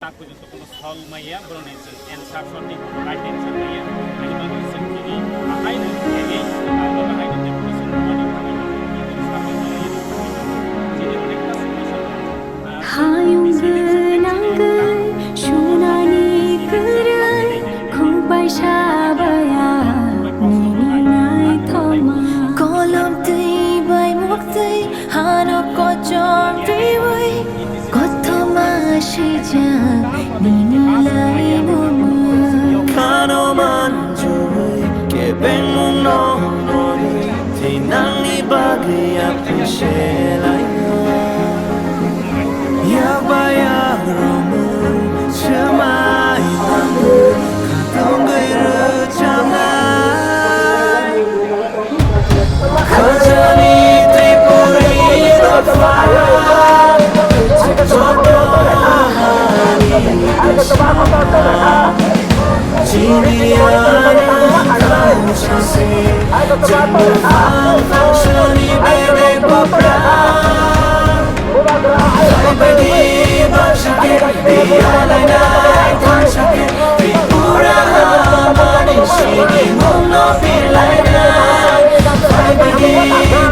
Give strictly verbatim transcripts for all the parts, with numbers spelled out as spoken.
Tak pojjonto kono sol maya, boroni chwng answer, sothik right answer maya. Ani bagwi chwng chini ahaino khaigwi, abo ahaino deputation rwmani bagwi chwng sabai maya. Chini onekta solution, ah, Hayung gwnangwi sunani kwrwi, khungpai sabaya nini naithoma. Kolom twi bai muktwi hano kochom twiwi, kothoma sijak nini laimungma. Khano manjui kebengmungno nori, thinangni bagwi apri selaino. Yakba yakromwi swmai mangwi, khatungwi rwchapnai. Khajani Tripuri dopha, joto ahani bwsa. Chini ani khansase, chwng buphang phangsani bedek buphang. Kaibaidi bangsa khe, biyalainai thansa khe, Tripura hamani sinimungno birlainai. Kaibaidi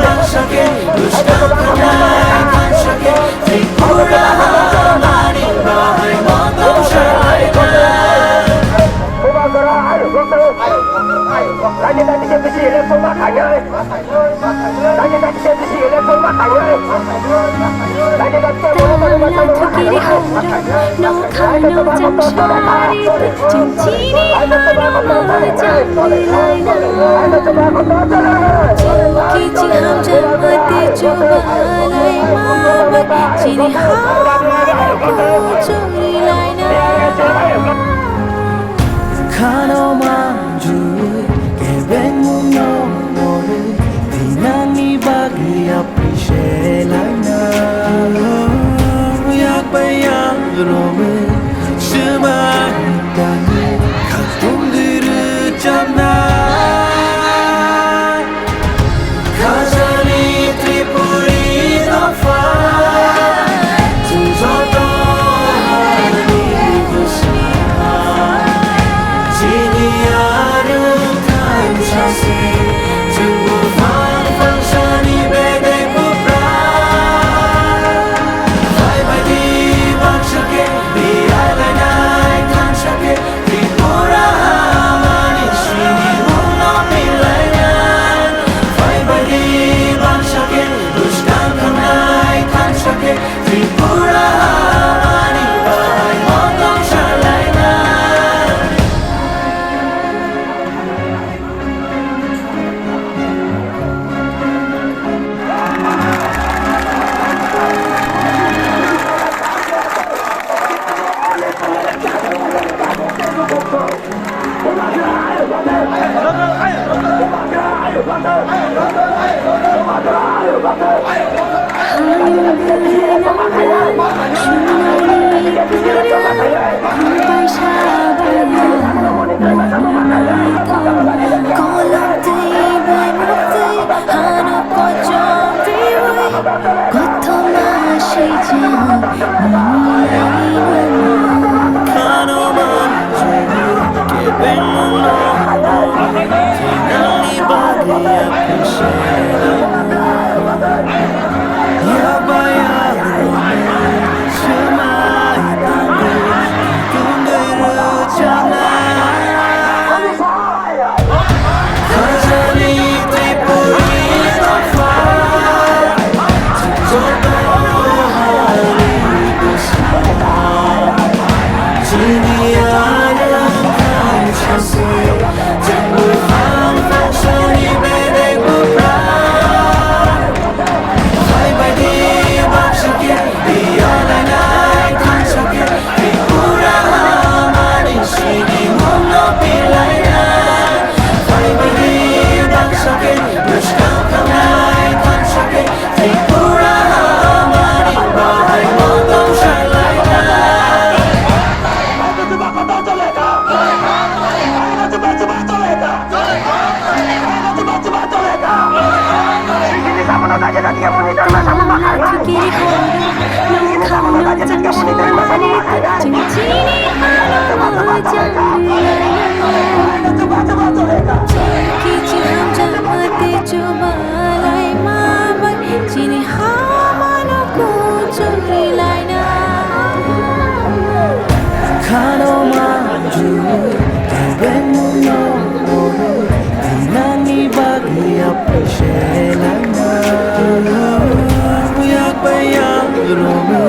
bangsa khe, bwskang thangnai thansa khe, Tripura hamani bahai motong salainai. Tala thukiri horo, nokhano chang sari, chini hano majang bilaina. Chini hamjak mati chuba alai mabai, chini hano chori laina. Khano manjui kebengmungno nori, thinangni bagwi apri selaina. Yakbai yakromwi swmai tangwi, khatungwi rwchapnai. Khajani Tripuri dopha, chwng joto ani bwsa. Chini ani thansa se, chwng buphang phangsani bedek buphang. Kaibaidi bangsa khe, biyalainai thansa khe, Tripura hamani sinimungno birlainai. Kaibaidi bangsa khe, bwskang thangnai thansa khe, Tripura hamani bahai motong salainai. Kothoma sijak nini laimungma. Khano manjui kebengmungno nori, thinangni bagwi apri selaina. Yakbai yakromwi Nani bagwi appreciate laina. Yak bai yak romwi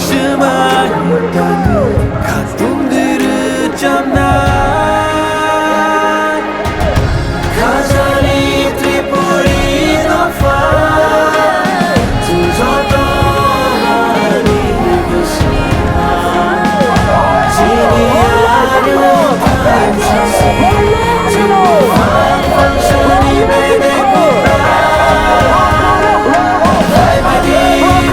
swmai tangwi khatung diri chamna. Khajali Tripuri dopha, chwng joto hani bwskango. Chini aro thansa se, chwng phangsani bedek buphang. Phaimani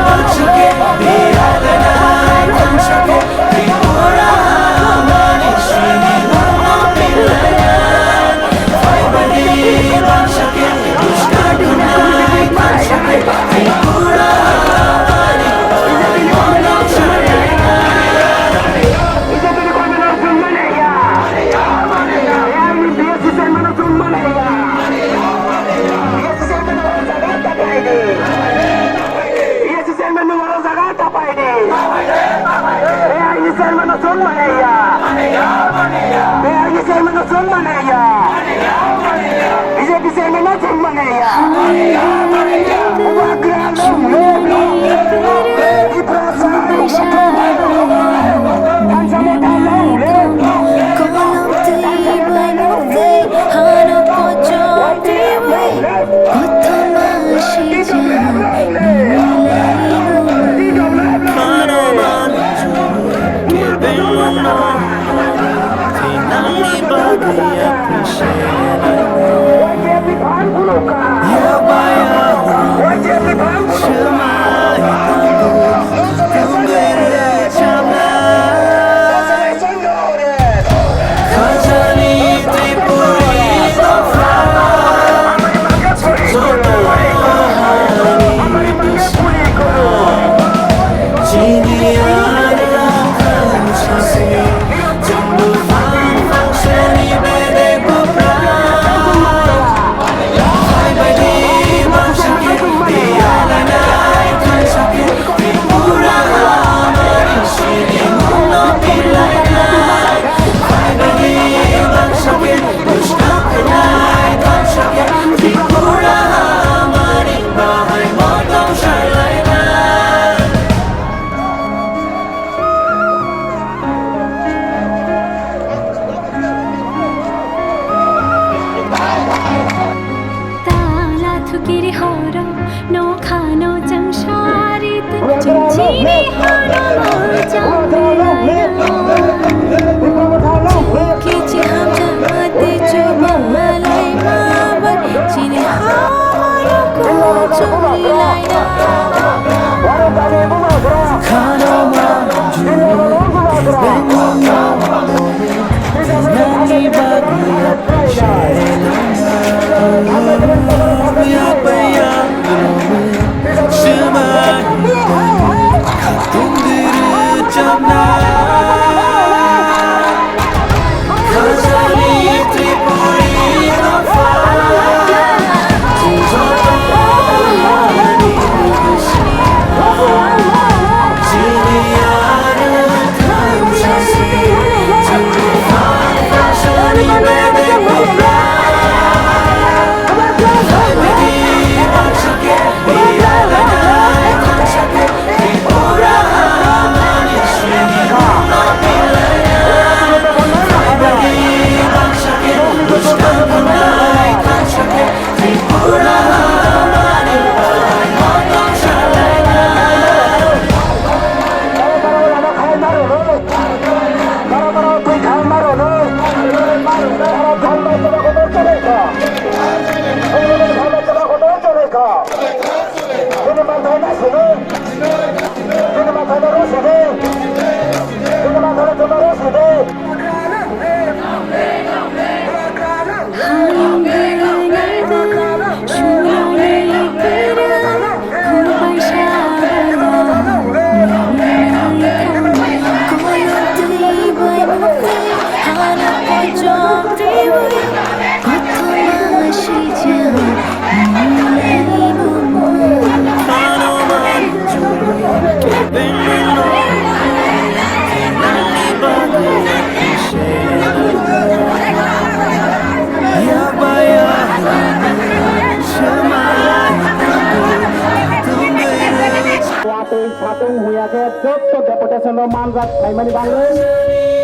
bangsa khe, biyal nai thansa khe, Tripura hamani simi mungno pil laina. Chairman no chwng manliya. Chairman no chwng manliya. B J P chairman no chwng manliya. Bubagra long live. Tiprasa long live. Thansa Motha long live. Tala thukiri horo, nokhano chwng sari twi chwng chini hano mojang laina. Chwng kichi hamjakma tei chuba malai ma bai chini hamano kuchung laina. Khano ma juro, bengno. Nani bagwi appreciate laina. Yak bai yak romwi swmai tangwi khatung diri chamna. Khajali Tripuri dopha, chwng joto hani bwskango. Chini aro Manjak khlaimani bagwi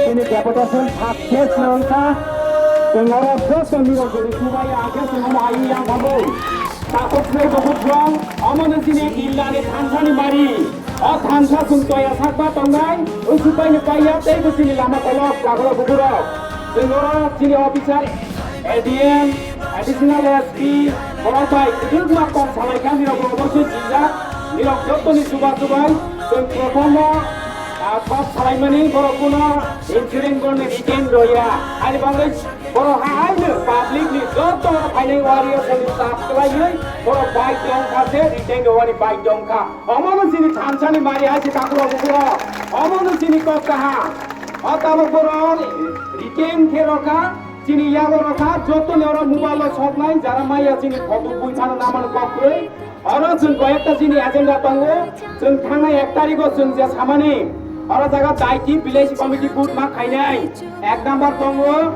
chini deputation success wngkha. Chwng oro joto nirok jodi chubai ya khe chwng omo hai yang thango. Takhuk swrwi bukhuk jong, omono chini Illani thansani mari. O thansa chwng toya sakba tongnai, o supaini paiya teibo chini lama kolok, kagoro bukurok. Chwng oro chini officer, A D M, Additional S P, borok bai kwbangma kok salai kha, nirok bo oboisoi sijak, nirok jottoni chuba chubai, chwng prothomo, ah, kok salaimani borok kuno insurance borokni retain roya. Ani bagwi borok haino public ni joto phainai warriors ni staff kwlaiwi borok bai tongkha se retain rowani bai tongkha. Omono chini thansani mari hai se takhuk rok bukurok. Omono chini kok kaha. O tabok borok retain khe rokha. Chini yago rokha, joto ni oro mobile o soknai, jara maya chini photo bui phano namani kok kwrwi. Oro chwng koyekta chini agenda tongo, chwng thangnai ek tarikh o chwng je samani, oro jaga daiti village committee vote ma khainai, ek number tongo,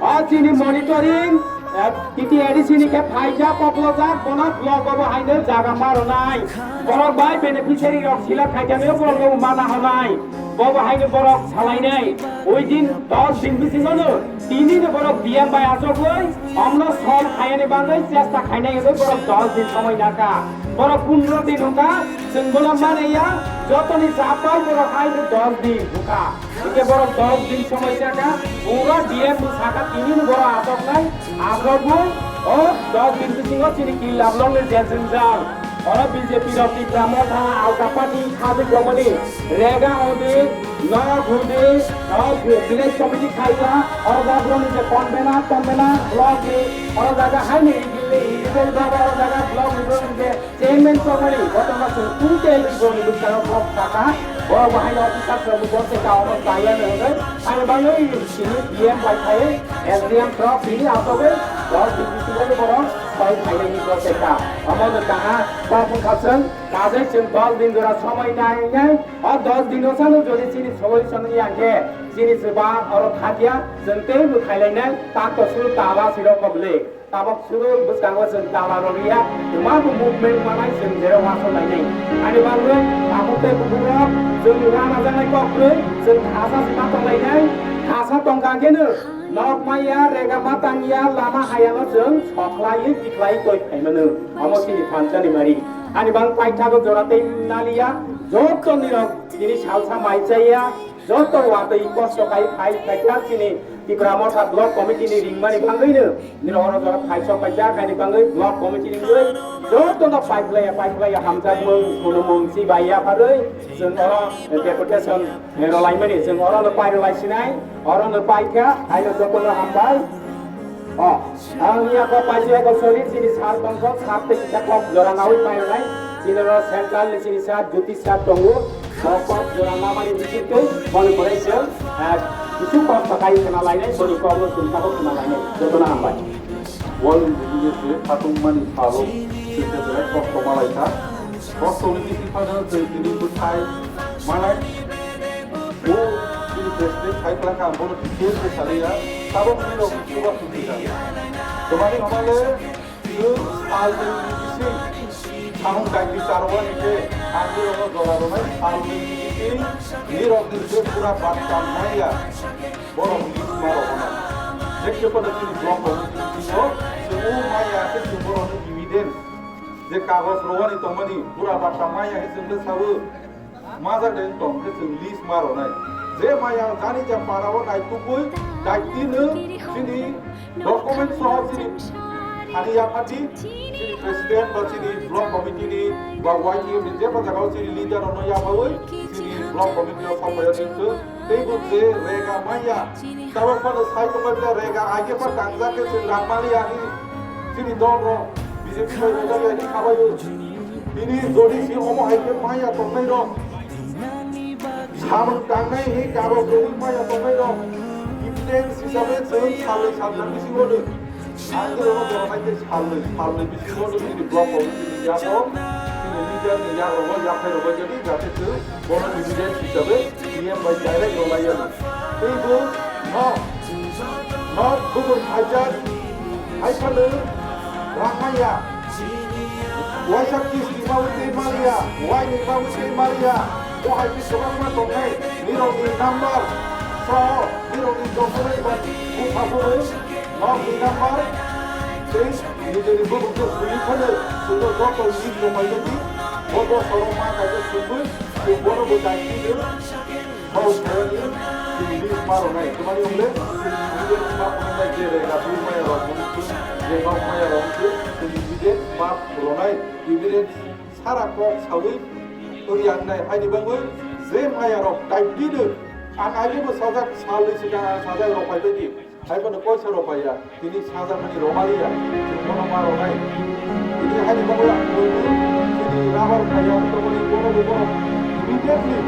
o chini monitoring, eh, T T A D C ni khe phaijak, koklojak, bono block o bo haino jaga ma rwnai, borok bai beneficiary rok select khaijak, borok no ma nahonai, bo bo haino borok salainai, within dos din bisingo no. Tini ni borok D M bai achogwi omno solve khainani bagwi chesta khainai hwnwi borok dos din somoi nakha. Borok pondro din wngkha, chwng bono manaya, jotoni chapal borok hai dos din wngkha. Hwnkhe borok dos din somoi chakha, pura D M bo sakha tini ni borok achoknai, achogwi o dos din bisingo chini killa block ni je jwngjal. Oro B J P rok Tipra Motha, Alka Party, Khajik Romani, Rega Odi, Nok Hudi, Nok Village Committee khaikha, oro jaga borokni je convener, convener, block ni, oro jaga haini illegal, illegal jaga, oro jaga block ni borokni je chairman chongmani, botoma chwng tungte borokni bwskango kok sakha, borok bo haino officer rok bo se ka omo chaya no hwnwi, haino bagwi chini D M bai khai, S D M rok chini asogwi, borok D C rok borok. Koi khainani bwswk kha, omono kaha kok wngkha chwng, kajai chwng dos din jora somoi nainai, o dos dino sano jodi chini solution ya khe, chini chuba oro thakya, chwng teibo khailainai, tak to suru tala siro koble, tabok suru bwskango chwng tala rok ya, twma bo movement manai chwng jera waso lainai. Ani bagwi tabuk tei bukukrok chwng uanajaknai kok kwrwi, chwng thasa se ma tonglainai, thasa tongkha kheno, nok maya, rega ma tangya, lama hayano chwng sokhlaiwi tikhlaiwi toi phaimano. Omo chini thansani mari. Ani bang paithago jora tei naliya, joto nirok tini salsa mai chaya, joto watwi kosto khai phai phaikha chini Tipra Motha Block Committee ni ringmani bangwino nirok oro jora phaisok paikha, khaini bangwi Block Committee ringwi joto no paiklaya, paiklaya hamjakmung, khulumung, chibai yapharwi chwng oro deputation rwlaimani, chwng oro no pairwlai sinai, oro no paikha, haino joto no hambai. O, ang ya ko paisi ya ko sori chini sar tongkho, sar tei kisa kok jora nawi painai. Chini oro central ni chini sar, Jyoti sar tongo. Bo kok jora namani bisingtwi boni pore se, eh, kisu kok sakai khna lainai, boni kok no chwng tabok khna lainai. Jotono hambai. World Injury Day khatung mani salo, chwng khe belai kosto malaikha. Kosto ni bising phano chwng tini bwthai manai. O chini president sai kwlangkha, ang bono details se saliya. Tabok nini rok ni chuba sujui kha. Twmani hwnba le chwng sal ni bising samung daiti charwani khe ang nini rokno jora rwnai, sal ni bising nini rok ni je pura batta maya borok ni ma rok na. Je khe phano chini block rok ni bisingo chwng o maya khe chwng borok ni evidence je kagoj rwani tongmani pura batta maya khe chwng le sawi. Majak de tong khe chwng list ma rwnai. Je maya jani ja para o nai tubui daiti no chini document soho chini thani yaphati chini president ba chini block committee ni ba Y T F ni je pa jaga o chini leader rok no yaphawi chini block committee o sokphaio chwng tei bo je rega maya tabok phano sai tongma rega aige pa tangjak khe chwng rang mani ya hi chini dol rok B J P bai rega ya hi khabai o. Tini jodi si omo hai khe maya tongnai rok. Samung tangnai hi kagoj rwi maya tongnai rok. Evidence hisabe chwng salnwi saltham bisingo no. Ang khe omo jora nai khe salnwi, salnwi bisingo no chini block committee ni yago, chini leader ni yago, yaphai rok bai jadi, jate chwng bono evidence hisabe D M bai direct rwlai ya. Tei bo no, no bukur phaijak, hai phano rang maya. Waisa kisti mawi tei maliya, waini mawi tei maliya, bo hai khe kwbangma tongnai, Nirokni number, so, nirokni dophani ba bupha phano, nokni number, tei nijeni bubukno suri phano, chwngno joto list rok paijadi, bo bosoro ma kaisa sungwi, chwng bono bo daitino, bo khairokni, chwng list ma rwnai, twmani wngkhe, chwng list ma phunuknai je rega bui maya rok, je nok maya rok, chwng list ma rwnai, bibini sara kok sawi, toriya wngnai, haini bagwi je maya rok daitino, ang agebo sajak, salni swkang ang sajak rok paibaidi. Haiphano koisa rok paiya, tini sajakmani romaliya, chwng bono ma rwnai. Tini haini bagwi ang buino, chini rabar kaiya wng tongmani bono bo borok immediately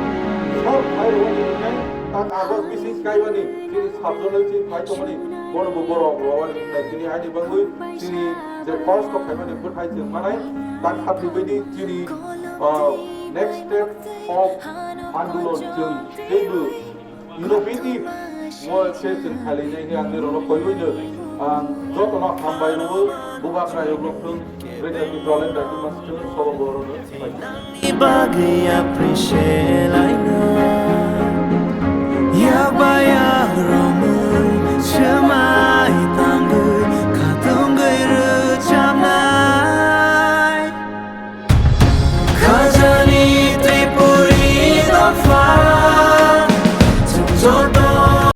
sor khai rwmani wngnai, tak August bising kaimani, chini sub zonal chini phai tongmani, bono bo borok rwmani wngnai. Tini haini bagwi chini je kosto khaimani bwthai chwng manai, tak hapni baidi chini, ah, next step of andolon chwng teibo innovative mo se chwng khailai nai hwnwi ang nirokno koiwi no ang jotono hambai rwo, bubagra yoklo thung, rega ki dolen dagi mas thung, sobo borokno. Bagwi appreciate laino.